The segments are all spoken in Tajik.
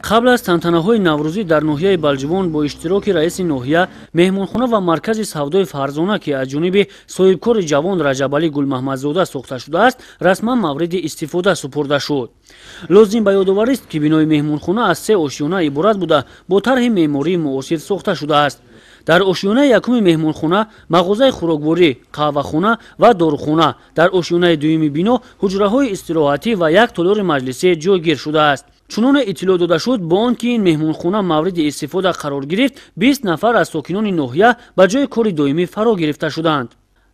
Қабл аз тантанаҳои наврӯзӣ дар ноҳияи Балҷувон бо иштироки раиси ноҳия меҳмонхона ва маркази савдои Фарзона, ки аз ҷониби соҳибкори ҷавон Раҷабалӣ Гулмаҳмадзода сохта шудааст, расман мавриди истифода супурда шуд. Лозим ба ёдоварист, ки бинои меҳмонхона аз се ошёна иборат буда, бо тарҳи меъмории муосир сохта шудааст. Дар ошёнаи якуми меҳмонхона мағозаи хӯрокворӣ, қаҳвахона ва дорухона, дар ошёнаи дуюми бино ҳуҷраҳои истироҳатӣ ва як толори маҷлисӣ ҷойгир шудааст. Чуноне иттилоъ дода шуд, бо он ки ин меҳмонхона мавриди истифода қарор гирифт, 20 нафар аз сокинони ноҳия ба ҷои кори доимӣ фаро гирифта шуданд.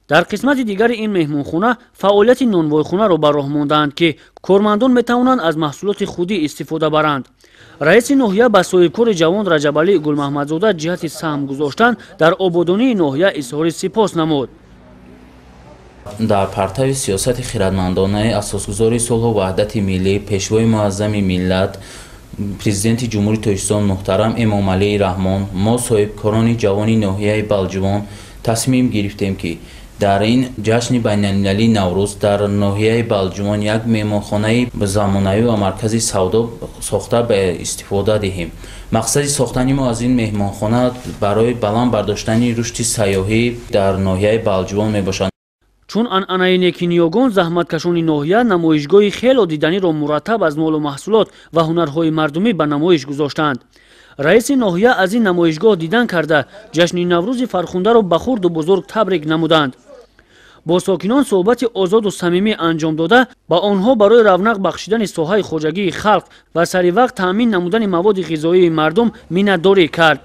Дар қисмати дигари ин меҳмонхона фаъолияти нонвойхонаро ба роҳ мондаанд, ки кормандон метавонанд аз маҳсулоти худӣ истифода баранд. Раиси ноҳия ба соҳибкори ҷавон Раҷабалӣ Гулмаҳмадзода ҷиҳати саҳм гузоштан дар ободонии ноҳия изҳори сипос намуд. Дар партави сиёсати хирадмандонаи асосгузори сулҳу ваҳдати миллӣ, пешвои муаззами миллат, президенти Ҷумҳурии Тоҷикистон муҳтарам Эмомалӣ Раҳмон, мо соҳибкорони ҷавони ноҳияи Балҷувон тасмим гирифтем, ки дар ин ҷашни байналмилалии Наврӯз дар ноҳияи Балҷувон як меҳмонхонаи замонавӣ ва маркази савдо сохта ба истифода диҳем. Мақсади сохтани мо аз ин меҳмонхона барои баланд бардоштани рушди сайёҳӣ дар ноҳияи Балҷувон мебошад. Чун анъанаи неки ниёгон, заҳматкашони ноҳия намоишгоҳи хело диданиро мураттаб аз молу маҳсулот ва ҳунарҳои мардумӣ ба намоиш гузоштанд. Раиси ноҳия аз ин намоишгоҳ дидан карда, ҷашни Наврӯзи фархундаро ба хурду бузург табрик намуданд. Бо сокинон суҳбати озоду самимӣ анҷом дода, ба онҳо барои равнақ бахшидани соҳаи хоҷагии халқ ва саривақт таъмин намудани маводи ғизоии мардум миннатдорӣ кард.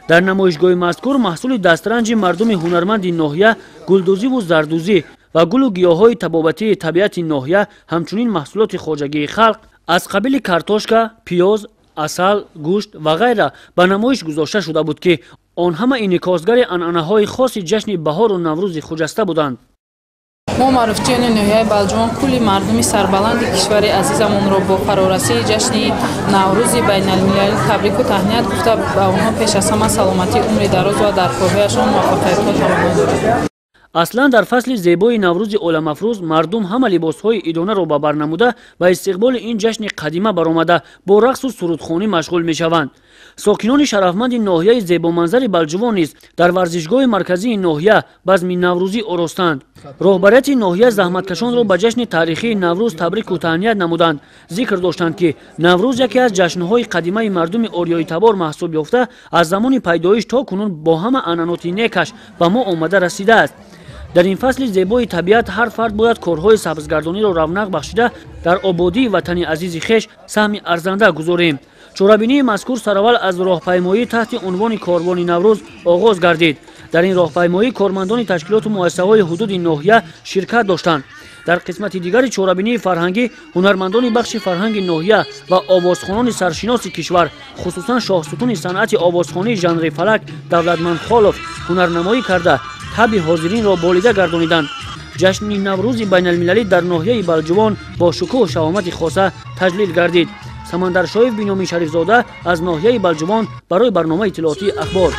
Дар намоишгоҳи мазкур маҳсули дастранҷи мардуми ҳунарманди ноҳия, гулдӯзиву зардӯзӣ ва гулу гиёҳҳои табобатии табиати ноҳия, ҳамчунин маҳсулоти хоҷагии халқ аз қабили картошка, пиёз, асал, гӯшт ва ғайра ба намоиш гузошта шуда буд, ки он ҳама инъикосгари анъанаҳои хоси ҷашни баҳору Наврӯзи хуҷаста буданд. Мо, маъруфчиёни ноҳияи Балҷувон, кулли мардуми сарбаланди кишвари азизамонро бо фарорасии ҷашни Наврӯзи байналмилалӣ табрику таҳният гуфта, ба онҳо пеш аз ҳама саломатӣ, умри дароз ва дар корҳояшон муваффақиятҳо таманно дорем. Аслан дар фасли зебои Наврӯзи оламафрӯз мардум ҳама либосҳои идонаро ба бар намуда, ба истиқболи ин ҷашни қадима баромада, бо рақсу сурудхонӣ машғул мешаванд. Сокинони шарафманди ноҳияи зебоманзари Балҷувон низ дар варзишгоҳи марказии ноҳия базми наврӯзӣ оростанд. Роҳбарияти ноҳия заҳматкашонро ба ҷашни таърихии Наврӯз табрику таҳният намуданд. Зикр доштанд, ки Наврӯз яке аз ҷашнҳои қадимаи мардуми ориёитабор маҳсуб ёфта, аз замони пайдоиш то кунун бо ҳама анъаноти некаш ба мо омада расидааст. Дар ин фасли зебои табиат ҳар фард бояд корҳои сабзгардониро равнақ бахшида, дар ободии ватани азизи хеш саҳми арзанда гузорем. Чорабинии мазкур сараввал аз роҳпаймоӣ таҳти унвони корвони Наврӯз оғоз гардид. Дар ин роҳпаймоӣ кормандони ташкилоту муассисаҳои ҳудуди ноҳия ширкат доштанд. Дар қисмати дигари чорабинии фарҳангӣ ҳунармандони бахши фарҳанги ноҳия ва овозхонони саршиноси кишвар, хусусан шоҳсутуни санъати овозхонии жанри фалак Давлатманд Холов ҳунарнамоӣ карда, таби ҳозиринро болида гардониданд. Ҷашни Наврӯзи байналмилалӣ дар ноҳияи Балҷувон бо шукӯҳу шаҳомати хоса таҷлил гардид. Самандаршоев Биноми Шарифзода аз ноҳияи Балҷувон барои барномаи иттилоотии Ахбор.